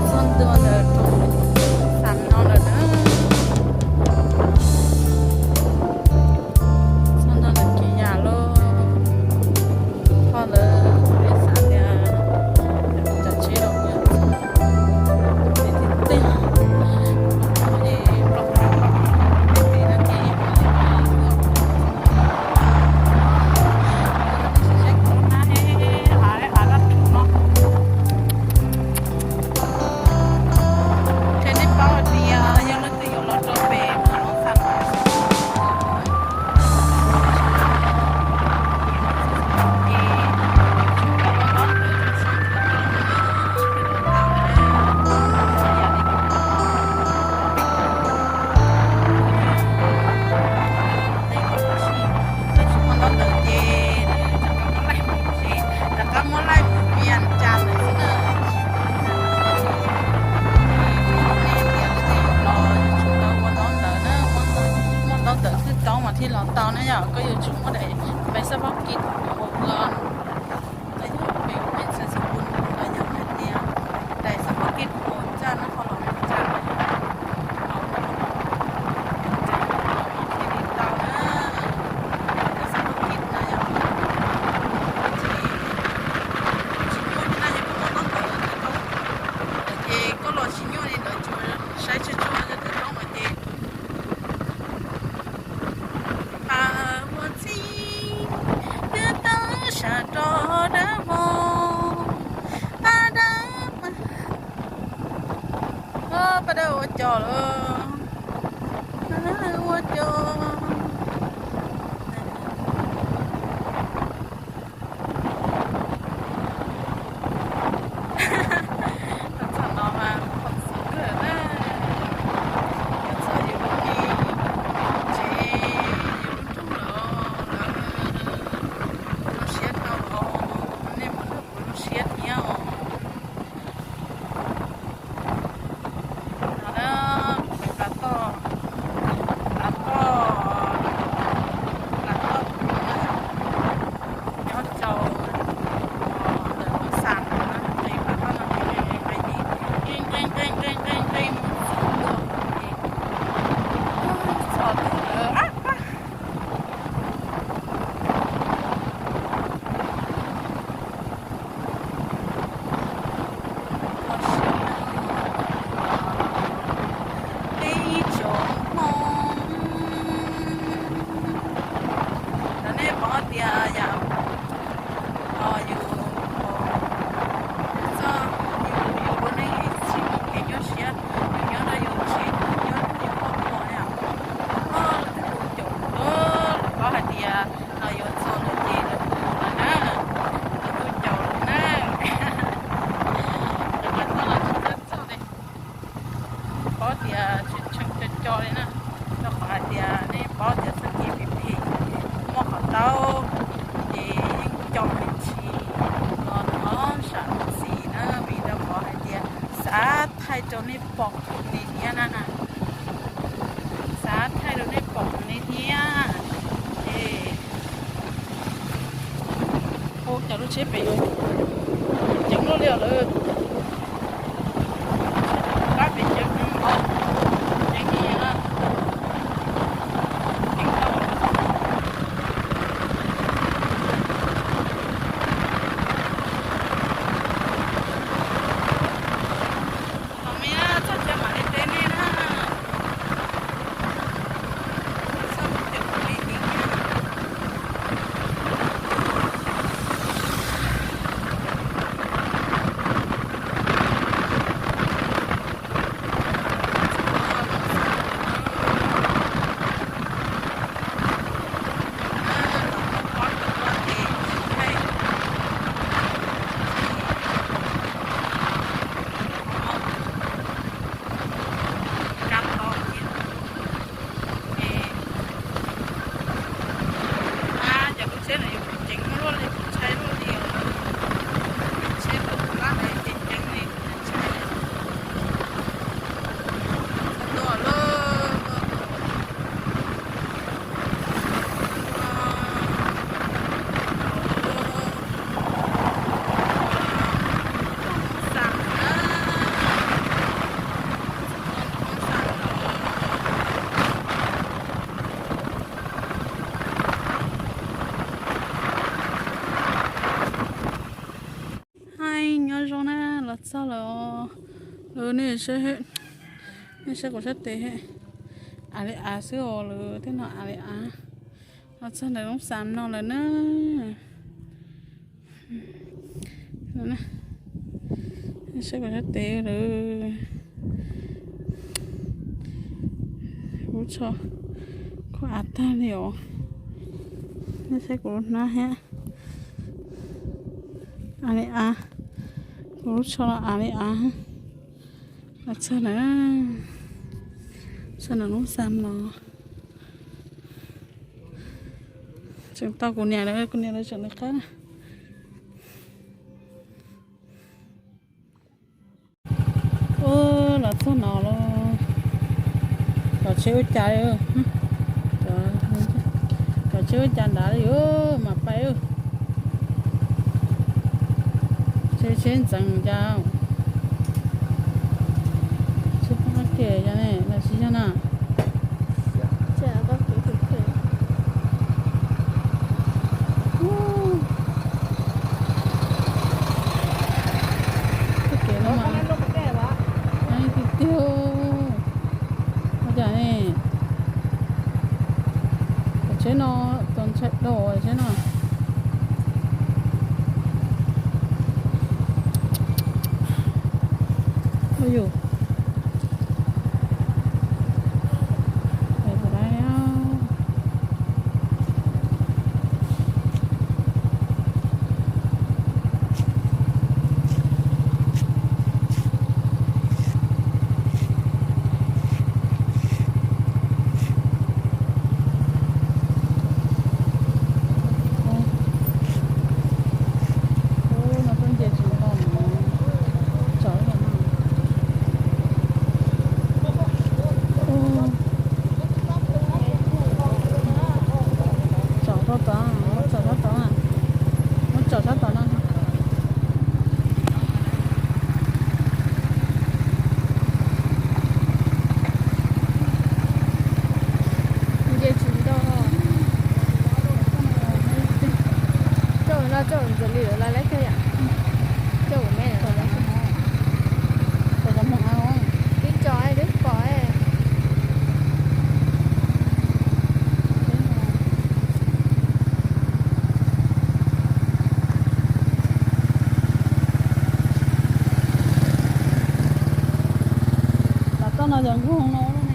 Txog ntua ntawm roob Xam no lawm na. Txog ntua ntawm kev yam lawm. Ho ntawd peb xav tias cov tsheb los mus txog, peb thiaj txog. Ces peb peb no ces peb saib kuv na, hav hav dab tsuag no. Ces nej paub hais tias yog leej twg yuav los rau pem Moos Xas no, rov qab muab laij mus ces rov qab muab laij mus Vias Cas lawm xwb na. Ces nej tias leej twg yuav los yuav tsum tau ua ntaub ntawv na, muaj ntaub ntawv xwb tau mas thiaj los tau na yom. Koj yuav tsum muaj daim npe xab pab kis ua los, los yog npe xab xab pun los yog hais tias daim xab pab kis ua txaj na, ho los mus txaj los yog Paj dawb ua cos lawm, ua cos. Txog no mas khuv xim kawg na. Yuav txog yus lub tsev, yus lub nroog lawm, lawv zoo siab dhau los, nej mus nrog kuv zoo siab thiab os. No na, pem Plas Toj, Plas Toj, Plas Toj nyob rau ntawm Hmoob Xas no na, pem Plas Toj no nqis nqis nqis nqis nqis nqis nqis mus txog ntua ces txog twg lawm. Ib tsoom Hmoob, nej paub tias yam yus, yus txoj, yus ua neej ib txhis muaj kev nyuaj siab, yus nyob rau yus tsev, yus nyob yus khuab khuav na, twb hu caum lawm, lawv paub hais tias no yuav txog lawm ces lawv hu lawm na, lawv hu caum lawm na. Lawv txog los tsis txog txog li. Paub tias tseem co co li na, rau qhov hais tias nej paub tias txoj kev phem phem, muaj qhov taub ces yeej co me ntsis, los hnov sam ntxim na, vim rau qhov hais tias xav thaij rau nej pom li thiab na, xav thaij rau nej pom li thiab. Ces ua cas lub tsheb pem yuav ceev luaj li os lawm. Qab pem ceev, ceev li na. Tos me txog chaw mam li teb nej na. Txog lub caum mam li teb. Ces lub tsheb no yuav ceev luaj li, kuv ntshai luaj li os. Tsheb tus lab ceev ceev li, kuv ntshai. Tuaj lawm, tuaj, tuaj. Xa na. Hais nyob zoo na, los txog lawm os. Lawv nej saib, nej saib kuv sab tes, av li av xwb os, lawv tej no av li av. Los txog ntawm lub xas no lawm na. Nej saib kuv sab tes lawm. Kuv tso khuab av tag li os. Nej saib kuv lub hnab thiab. Av li av. Kuv lub tsho los av li av. Los txog na, txog na lub xas no. Tseem tau kuv niam lawv, kuv niam lawv tseem nws qab na. Ub, los txog no los. Cov tsheb ua cas li, cov tsheb ua cas nrad li mas pais. Tsheb, tsheb ntxeev cas. Tsheb pab kiag yog ne los tsis yog na. Txoj kev no mas tiag tiag. Ua cas ne? Cov tsheb no, cov ntshai dhau tsheb no. Ua yus, Toj no yog nkoog no ne.